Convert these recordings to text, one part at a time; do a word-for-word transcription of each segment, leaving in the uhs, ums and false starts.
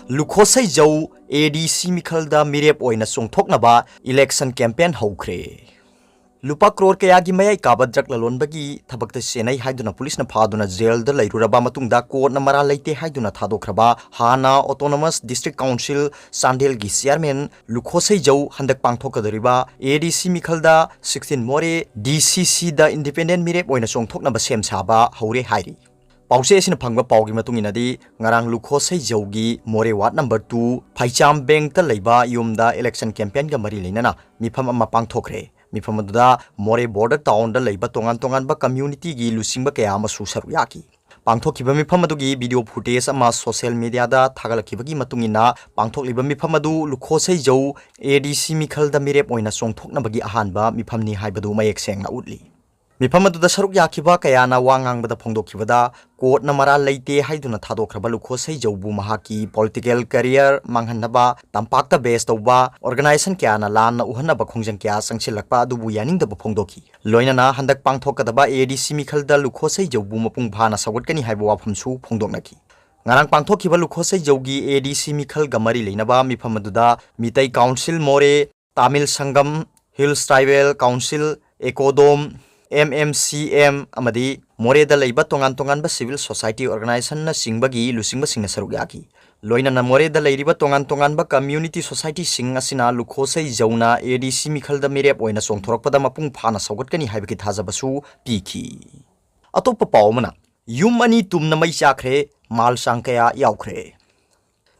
ꯂꯨꯈꯣꯁꯩꯖꯧ ADC ꯃꯤꯈꯜꯗ ꯃꯤꯔꯦꯞ ꯑꯣꯏꯅ ꯆꯣꯡꯊꯣꯛꯅꯕ election campaign ꯍꯧꯈ꯭ꯔꯦ꯫ ꯂꯨꯄꯥ ꯀ꯭ꯔꯣꯔ ꯀꯌꯥꯒꯤ ꯃꯌꯥꯏ ꯀꯥꯕ drug ꯂꯂꯣꯟꯕꯒꯤ ꯊꯕꯛꯇ ꯁꯦꯟꯅꯩ ꯍꯥꯏꯗꯨꯅ ꯄꯨꯂꯤꯁꯅ ꯐꯥꯗꯨꯅ ꯖꯦꯜꯗ ꯂꯩꯔꯨꯔꯕ ꯃꯇꯨꯡꯗ ꯀꯣꯔꯠꯅ ꯃꯔꯥꯜ ꯂꯩꯇꯦ ꯍꯥꯏꯗꯨꯅ ꯊꯥꯗꯣꯛꯈ꯭ꯔꯕ ꯍꯥꯟꯅ Autonomous District Council ꯆꯥꯟꯗꯦꯜꯒꯤ chairman ꯂꯨꯈꯣꯁꯩꯖꯧ ꯍꯟꯗꯛ ꯄꯥꯡꯊꯣꯛꯀꯗꯧꯔꯤꯕ ADC ꯃꯤꯈꯜꯗ ꯁꯤꯛꯁꯇꯤꯟ ꯃꯣꯔꯦ DCCꯗ independent ꯃꯤꯔꯦꯞ ꯑꯣꯏꯅ ꯆꯣꯡꯊꯣꯛꯅꯕ ꯁꯦꯝ ꯁꯥꯕ ꯍꯧꯔꯦ ꯍꯥꯏꯔꯤ꯫ ꯄꯥꯎꯆꯦ ꯑꯁꯤꯅ ꯐꯪꯕ ꯄꯥꯎꯒꯤ ꯃꯇꯨꯡ ꯏꯟꯅꯗꯤ, ꯉꯔꯥꯡ ꯂꯨꯈꯣꯁꯩꯖꯧꯒꯤ ꯃꯣꯔꯦ ward number two ꯐꯩꯆꯥꯝ ꯕꯦꯡꯛꯇ ꯂꯩꯕ ꯌꯨꯝꯗ election campaignꯒ ꯃꯔꯤ ꯂꯩꯅꯅ ꯃꯤꯐꯝ ꯑꯃ ꯄꯥꯡꯊꯣꯛꯈ꯭ꯔꯦ꯫ ꯃꯤꯐꯝ ꯑꯗꯨꯗ ꯃꯣꯔꯦ border townꯗ ꯂꯩꯕ ꯇꯣꯉꯥꯟ ꯇꯣꯉꯥꯟꯕ communityꯒꯤ ꯂꯨꯆꯤꯡꯕ ꯀꯌꯥ ꯑꯃꯁꯨ ꯁꯔꯨꯛ ꯌꯥꯈꯤ꯫ ꯄꯥꯡꯊꯣꯛꯈꯤꯕ ꯃꯤꯐꯝ ꯑꯗꯨꯒꯤ video footage ꯑꯃ social mediaꯗ ꯊꯥꯒꯠꯂꯛꯈꯤꯕꯒꯤ ꯃꯇꯨꯡ ꯏꯟꯅ, ꯄꯥꯡꯊꯣꯛꯂꯤꯕ ꯃꯤꯐꯝ ꯑꯗꯨ ꯂꯨꯈꯣꯁꯩꯖꯧ ADC ꯃꯤꯈꯜꯗ ꯃꯤꯔꯦꯞ ꯑꯣꯏꯅ ꯆꯣꯡꯊꯣꯛꯅꯕꯒꯤ ꯑꯍꯥꯟꯕ ꯃꯤꯐꯝꯅꯤ ꯍꯥꯏꯕꯗꯨ ꯃꯌꯦꯛ ꯁꯦꯡꯅ ꯎꯠꯂꯤ꯫ ꯃꯤꯐꯝ ꯑꯗꯨꯗ ꯁꯔꯨꯛ ꯌꯥꯈꯤꯕ ꯀꯌꯥꯅ ꯋꯥ ꯉꯥꯡꯕꯗ ꯐꯣꯡꯗꯣꯛꯈꯤꯕꯗ, ꯀꯣꯔꯠꯅ ꯃꯔꯥꯜ ꯂꯩꯇꯦ ꯍꯥꯏꯗꯨꯅ ꯊꯥꯗꯣꯛꯈ꯭ꯔꯕ ꯂꯨꯈꯣꯁꯩꯖꯧꯕꯨ ꯃꯍꯥꯛꯀꯤ political career ꯃꯥꯡꯍꯟꯅꯕ ꯇꯝꯄꯥꯛꯇ base ꯇꯧꯕ organization ꯀꯌꯥꯅ ꯂꯥꯟꯅ ꯎꯍꯟꯅꯕ ꯈꯣꯡꯖꯪ ꯀꯌꯥ ꯆꯪꯁꯤꯜꯂꯛꯄ ꯑꯗꯨꯕꯨ ꯌꯥꯅꯤꯡꯗꯕ ꯐꯣꯡꯗꯣꯛꯈꯤ꯫ ꯂꯣꯏꯅꯅ ꯍꯟꯗꯛ ꯄꯥꯡꯊꯣꯛꯀꯗꯕ ADC ꯃꯤꯈꯜꯗ ꯂꯨꯈꯣꯁꯩꯖꯧꯕꯨ ꯃꯄꯨꯡ ꯐꯥꯅ ꯁꯧꯒꯠꯀꯅꯤ ꯍꯥꯏꯕ ꯋꯥꯐꯝꯁꯨ ꯐꯣꯡꯗꯣꯛꯅꯈꯤ꯫ ꯉꯔꯥꯡ ꯄꯥꯡꯊꯣꯛꯈꯤꯕ ꯂꯨꯈꯣꯁꯩꯖꯧꯒꯤ ADC ꯃꯤꯈꯜꯒ ꯃꯔꯤ ꯂꯩꯅꯕ ꯃꯤꯐꯝ ꯑꯗꯨꯗ ꯃꯤꯇꯩ Council ꯃꯣꯔꯦ, Tamil ꯁꯪꯒꯝ, Hills Tribal Council, ECODOM, MMCM ꯑꯃꯗꯤ ꯃꯣꯔꯦꯗ ꯂꯩꯕ ꯇꯣꯉꯥꯟ ꯇꯣꯉꯥꯟꯕ civil society organizationꯅꯆꯤꯡꯕꯒꯤ ꯂꯨꯆꯤꯡꯕꯁꯤꯡꯅ ꯁꯔꯨꯛ ꯌꯥꯈꯤ꯫ ꯂꯣꯏꯅꯅ ꯃꯣꯔꯦꯗ ꯂꯩꯔꯤꯕ ꯇꯣꯉꯥꯟ ꯇꯣꯉꯥꯟꯕ community societyꯁꯤꯡ ꯑꯁꯤꯅ ꯂꯨꯈꯣꯁꯩꯖꯧꯅ ADC ꯃꯤꯈꯜꯗ ꯃꯤꯔꯦꯞ ꯑꯣꯏꯅ ꯆꯣꯡꯊꯣꯔꯛꯄꯗ ꯃꯄꯨꯡ ꯐꯥꯅ ꯁꯧꯒꯠꯀꯅꯤ ꯍꯥꯏꯕꯒꯤ ꯊꯥꯖꯕꯁꯨ ꯄꯤꯈꯤ꯫ ꯑꯇꯣꯞꯄ ꯄꯥꯎ ꯑꯃꯅ, ꯌꯨꯝ ꯑꯅꯤ ꯇꯨꯝꯅ ꯃꯩ ꯆꯥꯛꯈ꯭ꯔꯦ, ꯃꯥꯜ ꯆꯥꯡ ꯀꯌꯥ ꯌꯥꯎꯈ꯭ꯔꯦ?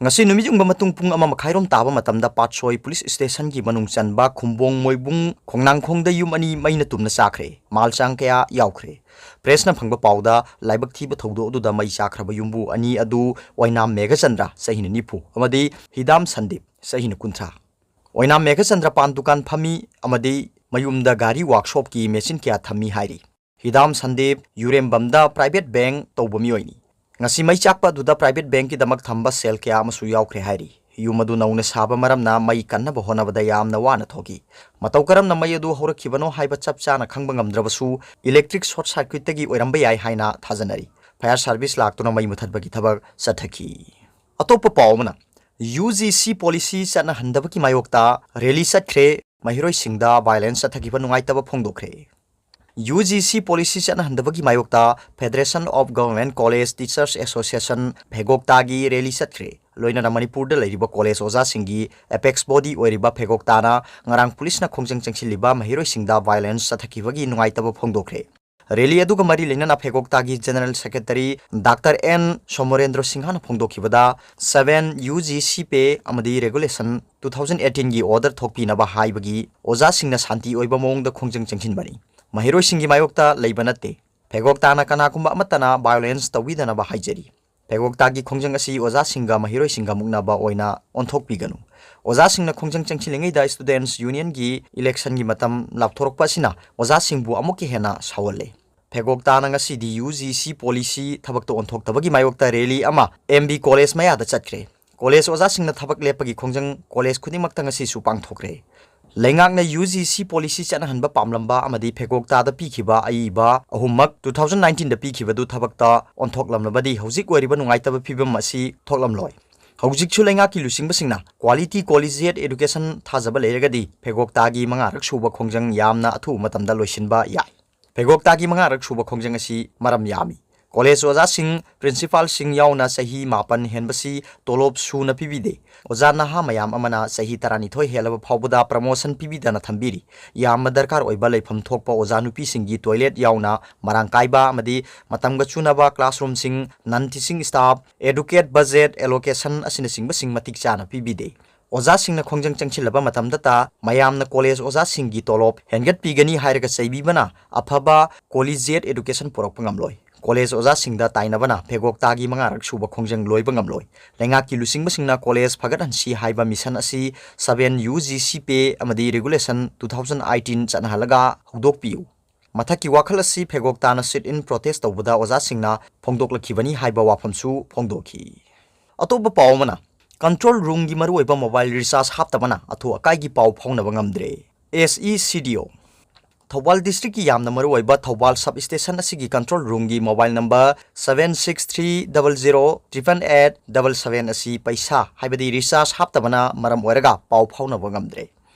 ꯉꯁꯤ ꯅꯨꯃꯤꯠ ꯌꯨꯡꯕ ꯃꯇꯨꯡ ꯄꯨꯡ ꯑꯃ ꯃꯈꯥꯏꯔꯣꯝ ꯇꯥꯕ ꯃꯇꯝꯗ ꯄꯥꯠꯁꯣꯏ police stationꯒꯤ ꯃꯅꯨꯡ ꯆꯟꯕ ꯈꯨꯝꯕꯣꯡ ꯃꯣꯏꯕꯨꯡ ꯈꯣꯡꯅꯥꯡꯈꯣꯡꯗ ꯌꯨꯝ ꯑꯅꯤ ꯃꯩꯅ ꯇꯨꯝꯅ ꯆꯥꯈ꯭ꯔꯦ, ꯃꯥꯜ ꯆꯥꯡ ꯀꯌꯥ ꯌꯥꯎꯈ꯭ꯔꯦ꯫ Pressꯅ ꯐꯪꯕ ꯄꯥꯎꯗ, ꯂꯥꯏꯕꯛ ꯊꯤꯕ ꯊꯧꯗꯣꯛ ꯑꯗꯨꯗ ꯃꯩ ꯆꯥꯈ꯭ꯔꯕ ꯌꯨꯝꯕꯨ ꯑꯅꯤ ꯑꯗꯨ ꯑꯣꯏꯅꯥꯝ ꯃꯦꯘꯆꯟꯗ꯭ꯔ, ꯆꯍꯤꯅ ꯅꯤꯐꯨ, ꯑꯃꯗꯤ ꯍꯤꯗꯥꯝ ꯁꯟꯗꯤꯞ, ꯆꯍꯤꯅ ꯀꯨꯟꯊ꯭ꯔꯥ꯫ ꯑꯣꯏꯅꯥꯝ ꯃꯦꯘꯆꯟꯗ꯭ꯔ ꯄꯥꯟ ꯗꯨꯀꯥꯟ ꯐꯝꯃꯤ ꯑꯃꯗꯤ ꯃꯌꯨꯝꯗ ꯒꯥꯔꯤ workshopꯀꯤ machine ꯀꯌꯥ ꯊꯝꯃꯤ ꯍꯥꯏꯔꯤ꯫ ꯍꯤꯗꯥꯝ ꯁꯟꯗꯤꯞ ꯌꯨꯔꯦꯝꯕꯝꯗ private bank ꯇꯧꯕ ꯃꯤꯑꯣꯏꯅꯤ꯫ ꯉꯁꯤ ꯃꯩ ꯆꯥꯛꯄ ꯑꯗꯨꯗ private bankꯀꯤꯗꯃꯛ ꯊꯝꯕ ꯁꯦꯜ ꯀꯌꯥ ꯑꯃꯁꯨ ꯌꯥꯎꯈ꯭ꯔꯦ ꯍꯥꯏꯔꯤ꯫ ꯌꯨꯝ ꯑꯗꯨ ꯅꯧꯅ ꯁꯥꯕ ꯃꯔꯝꯅ ꯃꯩ ꯀꯟꯅꯕ ꯍꯣꯠꯅꯕꯗ ꯌꯥꯝꯅ ꯋꯥꯅ ꯊꯣꯛꯈꯤ꯫ ꯃꯇꯧ ꯀꯔꯝꯅ ꯃꯩ ꯑꯗꯨ ꯍꯧꯔꯛꯈꯤꯕꯅꯣ ꯍꯥꯏꯕ ꯆꯞ ꯆꯥꯅ ꯈꯪꯕ ꯉꯝꯗ꯭ꯔꯕꯁꯨ, electric short circuitꯇꯒꯤ ꯑꯣꯏꯔꯝꯕ ꯌꯥꯏ ꯍꯥꯏꯅ ꯊꯥꯖꯅꯔꯤ꯫ Fire service ꯂꯥꯛꯇꯨꯅ ꯃꯩ ꯃꯨꯊꯠꯄꯒꯤ ꯊꯕꯛ ꯆꯠꯊꯈꯤ꯫ ꯑꯇꯣꯞꯄ ꯄꯥꯎ ꯑꯃꯅ, UGC policy ꯆꯠꯅꯍꯟꯗꯕꯒꯤ ꯃꯥꯌꯣꯛꯇ rally ꯆꯠꯈ꯭ꯔꯦ, ꯃꯍꯩꯔꯣꯏꯁꯤꯡꯗ violence ꯆꯠꯊꯈꯤꯕ ꯅꯨꯡꯉꯥꯏꯇꯕ ꯐꯣꯡꯗꯣꯛꯈ꯭ꯔꯦ꯫ UGC policy ꯆꯠꯅꯍꯟꯗꯕꯒꯤ ꯃꯥꯌꯣꯛꯇ Federation of Government College Teachers Association, ꯐꯦꯒꯣꯛꯇꯥꯒꯤ rally ꯆꯠꯈ꯭ꯔꯦ꯫ ꯂꯣꯏꯅꯅ ꯃꯅꯤꯄꯨꯔꯗ ꯂꯩꯔꯤꯕ college ꯑꯣꯖꯥꯁꯤꯡꯒꯤ apex body ꯑꯣꯏꯔꯤꯕ ꯐꯦꯒꯣꯛꯇꯥꯅ ꯉꯔꯥꯡ ꯄꯨꯂꯤꯁꯅ ꯈꯣꯡꯖꯪ ꯆꯪꯁꯤꯜꯂꯤꯕ ꯃꯍꯩꯔꯣꯏꯁꯤꯡꯗ violence ꯆꯠꯊꯈꯤꯕꯒꯤ ꯅꯨꯡꯉꯥꯏꯇꯕ ꯐꯣꯡꯗꯣꯛꯈ꯭ꯔꯦ꯫ Rally ꯑꯗꯨꯒ ꯃꯔꯤ ꯂꯩꯅꯅ ꯐꯦꯒꯣꯛꯇꯥꯒꯤ General Secretary Doctor N Somorendro ꯁꯤꯡꯍꯅ ꯐꯣꯡꯗꯣꯛꯈꯤꯕꯗ, seven UGC pay ꯑꯃꯗꯤ regulation two thousand eighteen ꯒꯤ order ꯊꯣꯛꯄꯤꯅꯕ ꯍꯥꯏꯕꯒꯤ ꯑꯣꯖꯥꯁꯤꯡꯅ ꯁꯥꯟꯇꯤ ꯑꯣꯏꯕ ꯃꯑꯣꯡꯗ ꯈꯣꯡꯖꯪ ꯆꯪꯁꯤꯟꯕꯅꯤ꯫ ꯃꯍꯩꯔꯣꯏꯁꯤꯡꯒꯤ ꯃꯥꯌꯣꯛꯇ ꯂꯩꯕ ꯅꯠꯇꯦ꯫ ꯐꯦꯒꯣꯛꯇꯥꯅ ꯀꯅꯥꯒꯨꯝꯕ ꯑꯃꯠꯇꯅ violence ꯇꯧꯕꯤꯗꯅꯕ ꯍꯥꯏꯖꯔꯤ꯫ ꯐꯦꯒꯣꯛꯇꯥꯒꯤ ꯈꯣꯡꯖꯪ ꯑꯁꯤ ꯑꯣꯖꯥꯁꯤꯡꯒ ꯃꯍꯩꯔꯣꯏꯁꯤꯡꯒ ꯃꯨꯛꯅꯕ ꯑꯣꯏꯅ ꯑꯣꯟꯊꯣꯛꯄꯤꯒꯅꯨ꯫ ꯑꯣꯖꯥꯁꯤꯡꯅ ꯈꯣꯡꯖꯪ ꯆꯪꯁꯤꯜꯂꯤꯉꯩꯗ Students Union ꯒꯤ election ꯒꯤ ꯃꯇꯝ ꯂꯥꯞꯊꯣꯔꯛꯄ ꯑꯁꯤꯅ ꯑꯣꯖꯥꯁꯤꯡꯕꯨ ꯑꯃꯨꯛꯀ ꯍꯦꯟꯅ ꯁꯥꯎꯍꯜꯂꯦ꯫ ꯐꯦꯒꯣꯛꯇꯥꯅ ꯉꯁꯤꯗꯤ UGC policy ꯊꯕꯛꯇ ꯑꯣꯟꯊꯣꯛꯇꯕꯒꯤ ꯃꯥꯌꯣꯛꯇ rally ꯑꯃ MB College ꯃꯌꯥꯗ ꯆꯠꯈ꯭ꯔꯦ꯫ College ꯑꯣꯖꯥꯁꯤꯡꯅ ꯊꯕꯛ ꯂꯦꯞꯄꯒꯤ ꯈꯣꯡꯖꯪ college ꯈꯨꯗꯤꯡꯃꯛꯇ ꯉꯁꯤꯁꯨ ꯄꯥꯡꯊꯣꯛꯈ꯭ꯔꯦ꯫ ꯂꯩꯉꯥꯛꯅ UGC policy ꯆꯠꯅꯍꯟꯕ ꯄꯥꯝꯂꯝꯕ ꯑꯃꯗꯤ ꯐꯦꯒꯣꯛꯇꯥꯗ ꯄꯤꯈꯤꯕ ꯑꯏꯕ ꯑꯍꯨꯝꯃꯛ two thousand nineteen ꯗ ꯄꯤꯈꯤꯕꯗꯨ ꯊꯕꯛꯇ ꯑꯣꯟꯊꯣꯛꯂꯝꯂꯕꯗꯤ ꯍꯧꯖꯤꯛ ꯑꯣꯏꯔꯤꯕ ꯅꯨꯡꯉꯥꯏꯇꯕ ꯐꯤꯕꯝ ꯑꯁꯤ ꯊꯣꯛꯂꯝꯂꯣꯏ꯫ ꯍꯧꯖꯤꯛꯁꯨ ꯂꯩꯉꯥꯛꯀꯤ ꯂꯨꯆꯤꯡꯕꯁꯤꯡꯅ quality collegiate education ꯊꯥꯖꯕ ꯂꯩꯔꯒꯗꯤ ꯐꯦꯒꯣꯛꯇꯥꯒꯤ ꯃꯉꯥꯔꯛ ꯁꯨꯕ ꯈꯣꯡꯖꯪ ꯌꯥꯝꯅ ꯑꯊꯨꯕ ꯃꯇꯝꯗ ꯂꯣꯏꯁꯤꯟꯕ ꯌꯥꯏ꯫ ꯐꯦꯒꯣꯛꯇꯥꯒꯤ ꯃꯉꯥꯔꯛ ꯁꯨꯕ ꯈꯣꯡꯖꯪ ꯑꯁꯤ ꯃꯔꯝ ꯌꯥꯝꯃꯤ꯫ College ꯑꯣꯖꯥꯁꯤꯡ, principal ꯁꯤꯡ ꯌꯥꯎꯅ ꯆꯍꯤ ꯃꯥꯄꯟ ꯍꯦꯟꯕꯁꯤ ꯇꯣꯂꯣꯞ ꯁꯨꯅ ꯄꯤꯕꯤꯗꯦ꯫ ꯑꯣꯖꯥ ꯅꯍꯥ ꯃꯌꯥꯝ ꯑꯃꯅ ꯆꯍꯤ ꯇꯔꯥꯅꯤꯊꯣꯏ ꯍꯦꯜꯂꯕ ꯐꯥꯎꯕꯗ promotion ꯄꯤꯕꯤꯗꯅ ꯊꯝꯕꯤꯔꯤ꯫ ꯌꯥꯝꯅ ꯗꯔꯀꯥꯔ ꯑꯣꯏꯕ ꯂꯩꯐꯝ ꯊꯣꯛꯄ ꯑꯣꯖꯥ ꯅꯨꯄꯤꯁꯤꯡꯒꯤ toilet ꯌꯥꯎꯅ ꯃꯔꯥꯡ ꯀꯥꯏꯕ ꯑꯃꯗꯤ ꯃꯇꯝꯒ ꯆꯨꯅꯕ classroom ꯁꯤꯡ, non teaching staff, adequate budget allocation ꯑꯁꯤꯅꯆꯤꯡꯕꯁꯤꯡ ꯃꯇꯤꯛ ꯆꯥꯅ ꯄꯤꯕꯤꯗꯦ꯫ ꯑꯣꯖꯥꯁꯤꯡꯅ ꯈꯣꯡꯖꯪ ꯆꯪꯁꯤꯜꯂꯕ ꯃꯇꯝꯗꯇ ꯃꯌꯥꯝꯅ college ꯑꯣꯖꯥꯁꯤꯡꯒꯤ ꯇꯣꯂꯣꯞ ꯍꯦꯟꯒꯠꯄꯤꯒꯅꯤ ꯍꯥꯏꯔꯒ ꯆꯩꯕꯤꯕꯅ ꯑꯐꯕ collegiate education ꯄꯨꯔꯛꯄ ꯉꯝꯂꯣꯏ꯫ College ꯑꯣꯖꯥꯁꯤꯡꯗ ꯇꯥꯏꯅꯕꯅ ꯐꯦꯒꯣꯛꯇꯥꯒꯤ ꯃꯉꯥꯔꯛ ꯁꯨꯕ ꯈꯣꯡꯖꯪ ꯂꯣꯏꯕ ꯉꯝꯂꯣꯏ꯫ ꯂꯩꯉꯥꯛꯀꯤ ꯂꯨꯆꯤꯡꯕꯁꯤꯡꯅ college ꯐꯒꯠꯍꯟꯁꯤ ꯍꯥꯏꯕ mission ꯑꯁꯤ seven UGC pay ꯑꯃꯗꯤ regulation two thousand eighteen ꯆꯠꯅꯍꯜꯂꯒ ꯍꯧꯗꯣꯛꯄꯤꯌꯨ꯫ ꯃꯊꯛꯀꯤ ꯋꯥꯈꯜ ꯑꯁꯤ ꯐꯦꯒꯣꯛꯇꯥꯅ sit-in protest ꯇꯧꯕꯗ ꯑꯣꯖꯥꯁꯤꯡꯅ ꯐꯣꯡꯗꯣꯛꯂꯛꯈꯤꯕꯅꯤ ꯍꯥꯏꯕ ꯋꯥꯐꯝꯁꯨ ꯐꯣꯡꯗꯣꯛꯈꯤ꯫ ꯑꯇꯣꯞꯄ ꯄꯥꯎ ꯑꯃꯅ, control room ꯒꯤ ꯃꯔꯨꯑꯣꯏꯕ mobile recharge ꯍꯥꯞꯇꯕꯅ ꯑꯊꯨ ꯑꯀꯥꯏꯒꯤ ꯄꯥꯎ ꯐꯥꯎꯅꯕ ꯉꯝꯗ꯭ꯔꯦ꯫ SECDO꯫ ꯊꯧꯕꯥꯜ districtꯀꯤ ꯌꯥꯝꯅ ꯃꯔꯨꯑꯣꯏꯕ ꯊꯧꯕꯥꯜ sub station ꯑꯁꯤꯒꯤ control roomꯒꯤ mobile number seven six three double zero triple eight double seven ꯑꯁꯤ ꯄꯩꯁꯥ, ꯍꯥꯏꯕꯗꯤ recharge ꯍꯥꯞꯇꯕꯅ ꯃꯔꯝ ꯑꯣꯏꯔꯒ ꯄꯥꯎ ꯐꯥꯎꯅꯕ ꯉꯝꯗ꯭ꯔꯦ꯫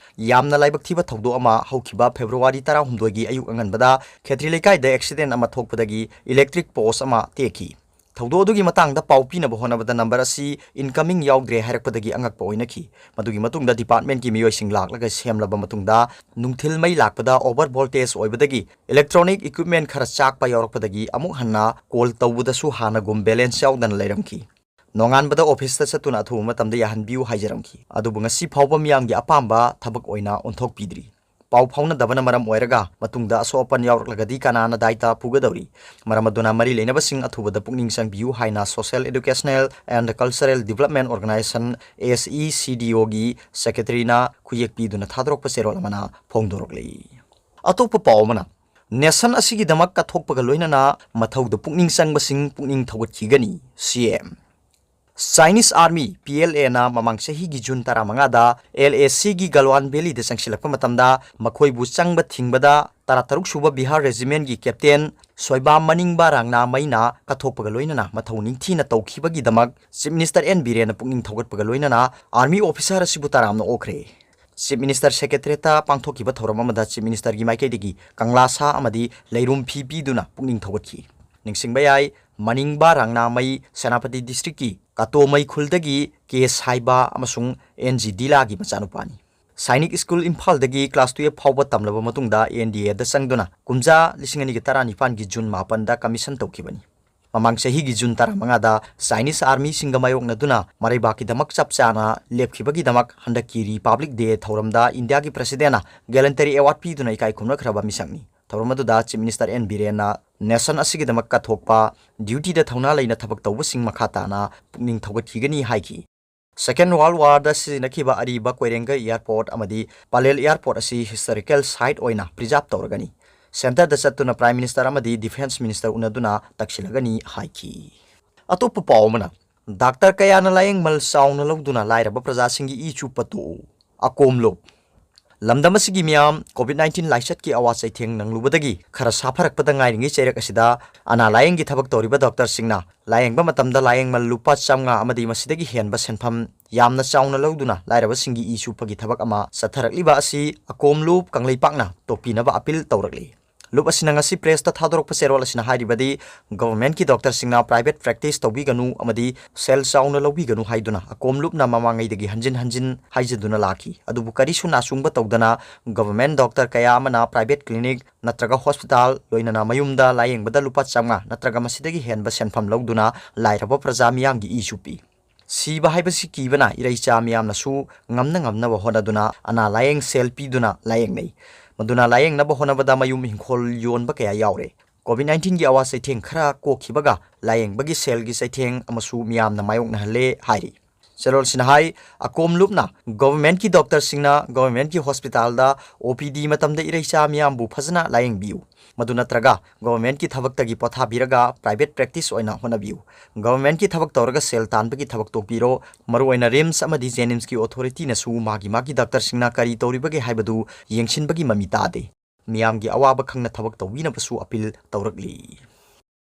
ꯌꯥꯝꯅ ꯂꯥꯏꯕꯛ ꯊꯤꯕ ꯊꯧꯗꯣꯛ ꯑꯃ ꯍꯧꯈꯤꯕ February ꯇꯔꯥꯍꯨꯝꯗꯣꯏꯒꯤ ꯑꯌꯨꯛ ꯑꯉꯟꯕꯗ ꯈꯦꯇ꯭ꯔꯤ ꯂꯩꯀꯥꯏꯗ accident ꯑꯃ ꯊꯣꯛꯄꯗꯒꯤ electric post ꯑꯃ ꯇꯦꯛꯈꯤ꯫ ꯊꯧꯗꯣꯛ ꯑꯗꯨꯒꯤ ꯃꯇꯥꯡꯗ ꯄꯥꯎ ꯄꯤꯅꯕ ꯍꯣꯠꯅꯕꯗ number ꯑꯁꯤ incoming ꯌꯥꯎꯗ꯭ꯔꯦ ꯍꯥꯏꯔꯛꯄꯗꯒꯤ ꯑꯉꯛꯄ ꯑꯣꯏꯅꯈꯤ꯫ ꯃꯗꯨꯒꯤ ꯃꯇꯨꯡꯗ departmentꯀꯤ ꯃꯤꯑꯣꯏꯁꯤꯡ ꯂꯥꯛꯂꯒ ꯁꯦꯝꯂꯕ ꯃꯇꯨꯡꯗ ꯅꯨꯡꯊꯤꯜ ꯃꯩ ꯂꯥꯛꯄꯗ over voltage ꯑꯣꯏꯕꯗꯒꯤ electronic equipment ꯈꯔ ꯆꯥꯛꯄ ꯌꯥꯎꯔꯛꯄꯗꯒꯤ ꯑꯃꯨꯛ ꯍꯟꯅ call ꯇꯧꯕꯗꯁꯨ ꯍꯥꯟꯅꯒꯨꯝ balance ꯌꯥꯎꯗꯅ ꯂꯩꯔꯝꯈꯤ꯫ ꯅꯣꯡꯉꯥꯟꯕꯗ officeꯇ ꯆꯠꯇꯨꯅ ꯑꯊꯨꯕ ꯃꯇꯝꯗ ꯌꯥꯍꯟꯕꯤꯌꯨ ꯍꯥꯏꯖꯔꯝꯈꯤ꯫ ꯑꯗꯨꯕꯨ ꯉꯁꯤ ꯐꯥꯎꯕ ꯃꯤꯌꯥꯝꯒꯤ ꯑꯄꯥꯝꯕ ꯊꯕꯛ ꯑꯣꯏꯅ ꯑꯣꯟꯊꯣꯛꯄꯤꯗ꯭ꯔꯤ꯫ ꯄꯥꯎ ꯐꯥꯎꯅꯗꯕꯅ ꯃꯔꯝ ꯑꯣꯏꯔꯒ ꯃꯇꯨꯡꯗ ꯑꯁꯣꯛ ꯑꯄꯟ ꯌꯥꯎꯔꯛꯂꯒꯗꯤ ꯀꯅꯥꯅ ꯗꯥꯏꯇ ꯄꯨꯒꯗꯧꯔꯤ? ꯃꯔꯝ ꯑꯗꯨꯅ ꯃꯔꯤ ꯂꯩꯅꯕꯁꯤꯡ ꯑꯊꯨꯕꯗ ꯄꯨꯛꯅꯤꯡ ꯆꯪꯕꯤꯌꯨ ꯍꯥꯏꯅ Social Educational and Cultural Development Organization, SECDOꯒꯤ secretaryꯅ ꯈꯨꯌꯦꯛ ꯄꯤꯗꯨꯅ ꯊꯥꯗꯣꯔꯛꯄ ꯆꯦꯔꯣꯜ ꯑꯃꯅ ꯐꯣꯡꯗꯣꯔꯛꯂꯤ꯫ ꯑꯇꯣꯞꯄ ꯄꯥꯎ ꯑꯃꯅ, nation ꯑꯁꯤꯒꯤꯗꯃꯛ ꯀꯠꯊꯣꯛꯄꯒ ꯂꯣꯏꯅꯅ ꯃꯊꯧꯗ ꯄꯨꯛꯅꯤꯡ ꯆꯪꯕꯁꯤꯡ ꯄꯨꯛꯅꯤꯡ ꯊꯧꯒꯠꯈꯤꯒꯅꯤ, CM꯫ Chinese Army, PLAꯅ ꯃꯃꯥꯡ ꯆꯍꯤꯒꯤ June ꯇꯔꯥꯃꯉꯥꯗ LACꯒꯤ Galwan Valleyꯗ ꯆꯪꯁꯤꯜꯂꯛꯄ ꯃꯇꯝꯗ ꯃꯈꯣꯏꯕꯨ ꯆꯪꯕ ꯊꯤꯡꯕꯗ ꯇꯔꯥꯇꯔꯨꯛ ꯁꯨꯕ Bihar Regimentꯀꯤ captain ꯁꯣꯏꯕꯥ ꯃꯅꯤꯡꯕ ꯔꯥꯡꯅꯥ ꯃꯩꯅ ꯀꯠꯊꯣꯛꯄꯒ ꯂꯣꯏꯅꯅ ꯃꯊꯧ ꯅꯤꯡꯊꯤꯅ ꯇꯧꯈꯤꯕꯒꯤꯗꯃꯛ Chief Minister N. ꯕꯤꯔꯦꯟꯅ ꯄꯨꯛꯅꯤꯡ ꯊꯧꯒꯠꯄꯒ ꯂꯣꯏꯅꯅ Army officer ꯑꯁꯤꯕꯨ ꯇꯔꯥꯝꯅ ꯑꯣꯛꯈ꯭ꯔꯦ꯫ Chief Minister Secretariatꯇ ꯄꯥꯡꯊꯣꯛꯈꯤꯕ ꯊꯧꯔꯝ ꯑꯃꯗ Chief Ministerꯒꯤ ꯃꯥꯏꯀꯩꯗꯒꯤ ꯀꯪꯂꯥ ꯁꯥ ꯑꯃꯗꯤ ꯂꯩꯔꯨꯝ ꯐꯤ ꯄꯤꯗꯨꯅ ꯄꯨꯛꯅꯤꯡ ꯊꯧꯒꯠꯈꯤ꯫ ꯅꯤꯡꯁꯤꯡꯕ ꯌꯥꯏ, ꯃꯅꯤꯡꯕ ꯔꯥꯡꯅꯥꯃꯩ, ꯁꯦꯅꯥꯄꯇꯤ districtꯀꯤ ꯀꯥꯇꯣꯃꯩ ꯈꯨꯜꯗꯒꯤ ꯀꯦ ꯁꯥꯏꯕꯥ ꯑꯃꯁꯨꯡ ꯑꯦꯟ ꯖꯤ ꯗꯤꯂꯥꯒꯤ ꯃꯆꯥꯅꯨꯄꯥꯅꯤ꯫ ꯁꯥꯏꯅꯤꯛ ꯁ꯭ꯀꯨꯜ ꯏꯝꯐꯥꯜꯗꯒꯤ class twelve ꯐꯥꯎꯕ ꯇꯝꯂꯕ ꯃꯇꯨꯡꯗ NDAꯗ ꯆꯪꯗꯨꯅ ꯀꯨꯝꯖꯥ ꯂꯤꯁꯤꯡ ꯑꯅꯤꯒ ꯇꯔꯥꯅꯤꯄꯥꯟꯒꯤ June ꯃꯥꯄꯟꯗ commission ꯇꯧꯈꯤꯕꯅꯤ꯫ ꯃꯃꯥꯡ ꯆꯍꯤꯒꯤ June ꯇꯔꯥꯃꯉꯥꯗ Chinese Armyꯁꯤꯡꯒ ꯃꯥꯌꯣꯛꯅꯗꯨꯅ ꯃꯔꯩꯕꯥꯛꯀꯤꯗꯃꯛ ꯆꯞ ꯆꯥꯅ ꯂꯦꯞꯈꯤꯕꯒꯤ ꯗꯃꯛ ꯍꯟꯗꯛꯀꯤ Republic Day ꯊꯧꯔꯝꯗ ꯏꯟꯗꯤꯌꯥꯒꯤ Presidentꯅ Gallantry Award ꯄꯤꯗꯨꯅ ꯏꯀꯥꯏ ꯈꯨꯝꯅꯈ꯭ꯔꯕ ꯃꯤꯁꯛꯅꯤ꯫ ꯊꯧꯔꯝ ꯑꯗꯨꯗ Chief Minister N. ꯕꯤꯔꯦꯟꯅ nation ꯑꯁꯤꯒꯤꯗꯃꯛ ꯀꯠꯊꯣꯛꯄ, dutyꯗ ꯊꯧꯅꯥ ꯂꯩꯅ ꯊꯕꯛ ꯇꯧꯕꯁꯤꯡ ꯃꯈꯥ ꯇꯥꯅ ꯄꯨꯛꯅꯤꯡ ꯊꯧꯒꯠꯈꯤꯒꯅꯤ ꯍꯥꯏꯈꯤ꯫ Second World Warꯗ ꯁꯤꯖꯤꯟꯅꯈꯤꯕ ꯑꯔꯤꯕ ꯀꯣꯏꯔꯦꯡꯒꯩ Airport ꯑꯃꯗꯤ ꯄꯂꯦꯜ Airport ꯑꯁꯤ historical site ꯑꯣꯏꯅ preserve ꯇꯧꯔꯒꯅꯤ꯫ Centreꯗ ꯆꯠꯇꯨꯅ Prime Minister ꯑꯃꯗꯤ Defence Minister ꯎꯅꯗꯨꯅ ꯇꯛꯁꯤꯜꯂꯒꯅꯤ ꯍꯥꯏꯈꯤ꯫ ꯑꯇꯣꯞꯄ ꯄꯥꯎ ꯑꯃꯅ, ꯗꯥꯛꯇꯔ ꯀꯌꯥꯅ ꯂꯥꯌꯦꯡꯃꯜ ꯆꯥꯎꯅ ꯂꯧꯗꯨꯅ ꯂꯥꯏꯔꯕ ꯄ꯭ꯔꯖꯥꯁꯤꯡꯒꯤ ꯏ ꯆꯨꯞꯄ ꯇꯣꯛꯎ, ꯑꯀꯣꯝꯂꯣꯞ꯫ ꯂꯝꯗꯝ ꯑꯁꯤꯒꯤ ꯃꯤꯌꯥꯝ COVID nineteen ꯂꯥꯏꯆꯠꯀꯤ ꯑꯋꯥ ꯆꯩꯊꯦꯡ ꯅꯪꯂꯨꯕꯗꯒꯤ ꯈꯔ ꯁꯥꯐꯔꯛꯄꯗ ꯉꯥꯏꯔꯤꯉꯩ ꯆꯩꯔꯛ ꯑꯁꯤꯗ ꯑꯅꯥ ꯂꯥꯌꯦꯡꯒꯤ ꯊꯕꯛ ꯇꯧꯔꯤꯕ ꯗꯣꯛꯇꯔꯁꯤꯡꯅ ꯂꯥꯌꯦꯡꯕ ꯃꯇꯝꯗ ꯂꯥꯌꯦꯡꯃꯜ ꯂꯨꯄꯥ ꯆꯥꯝꯃꯉꯥ ꯑꯃꯗꯤ ꯃꯁꯤꯗꯒꯤ ꯍꯦꯟꯕ ꯁꯦꯟꯐꯝ ꯌꯥꯝꯅ ꯆꯥꯎꯅ ꯂꯧꯗꯨꯅ ꯂꯥꯏꯔꯕꯁꯤꯡꯒꯤ ꯏ ꯆꯨꯞꯄꯒꯤ ꯊꯕꯛ ꯑꯃ ꯆꯠꯊꯔꯛꯂꯤꯕ ꯑꯁꯤ ꯑꯀꯣꯝ ꯂꯨꯞ ꯀꯪꯂꯩꯄꯥꯛꯅ ꯇꯣꯞꯄꯤꯅꯕ ꯑꯄꯤꯜ ꯇꯧꯔꯛꯂꯤ꯫ ꯂꯨꯞ ꯑꯁꯤꯅ ꯉꯁꯤ ꯄ꯭ꯔꯦꯁꯇ ꯊꯥꯗꯣꯔꯛꯄ ꯆꯦꯔꯣꯜ ꯑꯁꯤꯅ ꯍꯥꯏꯔꯤꯕꯗꯤ, ꯒꯚꯔꯟꯃꯦꯟꯠꯀꯤ ꯗꯣꯛꯇꯔꯁꯤꯡꯅ ꯄ꯭ꯔꯥꯏꯚꯦꯠ ꯄ꯭ꯔꯦꯛꯇꯤꯁ ꯇꯧꯕꯤꯒꯅꯨ ꯑꯃꯗꯤ ꯁꯦꯜ ꯆꯥꯎꯅ ꯂꯧꯕꯤꯒꯅꯨ ꯍꯥꯏꯗꯨꯅ ꯑꯀꯣꯝ ꯂꯨꯞꯅ ꯃꯃꯥꯡꯉꯩꯗꯒꯤ ꯍꯟꯖꯤꯟ ꯍꯟꯖꯤꯟ ꯍꯥꯏꯖꯗꯨꯅ ꯂꯥꯛꯈꯤ꯫ ꯑꯗꯨꯕꯨ ꯀꯔꯤꯁꯨ ꯅꯥꯆꯨꯡꯕ ꯇꯧꯗꯅ ꯒꯚꯔꯟꯃꯦꯟꯠ ꯗꯣꯛꯇꯔ ꯀꯌꯥ ꯑꯃꯅ ꯄ꯭ꯔꯥꯏꯚꯦꯠ ꯀ꯭ꯂꯤꯅꯤꯛ ꯅꯠꯇ꯭ꯔꯒ ꯍꯣꯁꯄꯤꯇꯥꯜ, ꯂꯣꯏꯅꯅ ꯃꯌꯨꯝꯗ ꯂꯥꯌꯦꯡꯕꯗ ꯂꯨꯄꯥ ꯆꯥꯝꯃꯉꯥ ꯅꯠꯇ꯭ꯔꯒ ꯃꯁꯤꯗꯒꯤ ꯍꯦꯟꯕ ꯁꯦꯟꯐꯝ ꯂꯧꯗꯨꯅ ꯂꯥꯏꯔꯕ ꯄ꯭ꯔꯖꯥ ꯃꯤꯌꯥꯝꯒꯤ ꯏ ꯆꯨꯞꯄꯤ꯫ ꯁꯤꯕ ꯍꯥꯏꯕꯁꯤ ꯀꯤꯕꯅ ꯏꯔꯩꯆꯥ ꯃꯤꯌꯥꯝꯅꯁꯨ ꯉꯝꯅ ꯉꯝꯅꯕ ꯍꯣꯠꯅꯗꯨꯅ ꯑꯅꯥ ꯂꯥꯌꯦꯡ ꯁꯦꯜ ꯄꯤꯗꯨꯅ ꯂꯥꯌꯦꯡꯅꯩ꯫ ꯃꯗꯨꯅ ꯂꯥꯌꯦꯡꯅꯕ ꯍꯣꯠꯅꯕꯗ ꯃꯌꯨꯝ ꯏꯪꯈꯣꯜ ꯌꯣꯟꯕ ꯀꯌꯥ ꯌꯥꯎꯔꯦ꯫ COVID nineteenꯒꯤ ꯑꯋꯥ ꯆꯩꯊꯦꯡ ꯈꯔ ꯀꯣꯛꯈꯤꯕꯒ ꯂꯥꯌꯦꯡꯕꯒꯤ ꯁꯦꯜꯒꯤ ꯆꯩꯊꯦꯡ ꯑꯃꯁꯨ ꯃꯤꯌꯥꯝꯅ ꯃꯥꯌꯣꯛꯅꯍꯜꯂꯦ ꯍꯥꯏꯔꯤ꯫ ꯆꯦꯔꯣꯜꯁꯤꯅ ꯍꯥꯏ, ꯑꯀꯣꯝ ꯂꯨꯞꯅ ꯒꯚꯔꯟꯃꯦꯟꯠꯀꯤ ꯗꯣꯛꯇꯔꯁꯤꯡꯅ ꯒꯚꯔꯟꯃꯦꯟꯠꯀꯤ ꯍꯣꯁꯄꯤꯇꯥꯜꯗ OPD ꯃꯇꯝꯗ ꯏꯔꯩꯆꯥ ꯃꯤꯌꯥꯝꯕꯨ ꯐꯖꯅ ꯂꯥꯌꯦꯡꯕꯤꯌꯨ꯫ ꯃꯗꯨ ꯅꯠꯇ꯭ꯔꯒ ꯒꯚꯔꯟꯃꯦꯟꯠꯀꯤ ꯊꯕꯛꯇꯒꯤ ꯄꯣꯊꯥꯕꯤꯔꯒ ꯄ꯭ꯔꯥꯏꯚꯦꯠ ꯄ꯭ꯔꯦꯛꯇꯤꯁ ꯑꯣꯏꯅ ꯍꯣꯠꯅꯕꯤꯌꯨ꯫ ꯒꯚꯔꯟꯃꯦꯟꯠꯀꯤ ꯊꯕꯛ ꯇꯧꯔꯒ ꯁꯦꯜ ꯇꯥꯟꯕꯒꯤ ꯊꯕꯛ ꯇꯧꯕꯤꯔꯣ꯫ ꯃꯔꯨꯑꯣꯏꯅ ꯔꯤꯝꯁ ꯑꯃꯗꯤ ꯖꯦꯅꯤꯝꯁꯀꯤ ꯑꯣꯊꯣꯔꯤꯇꯤꯅꯁꯨ ꯃꯥꯒꯤ ꯃꯥꯒꯤ ꯗꯥꯛꯇꯔꯁꯤꯡꯅ ꯀꯔꯤ ꯇꯧꯔꯤꯕꯒꯦ ꯍꯥꯏꯕꯗꯨ ꯌꯦꯡꯁꯤꯟꯕꯒꯤ ꯃꯃꯤ ꯇꯥꯗꯦ꯫ ꯃꯤꯌꯥꯝꯒꯤ ꯑꯋꯥꯕ ꯈꯪꯅ ꯊꯕꯛ ꯇꯧꯕꯤꯅꯕꯁꯨ ꯑꯄꯤꯜ ꯇꯧꯔꯛꯂꯤ꯫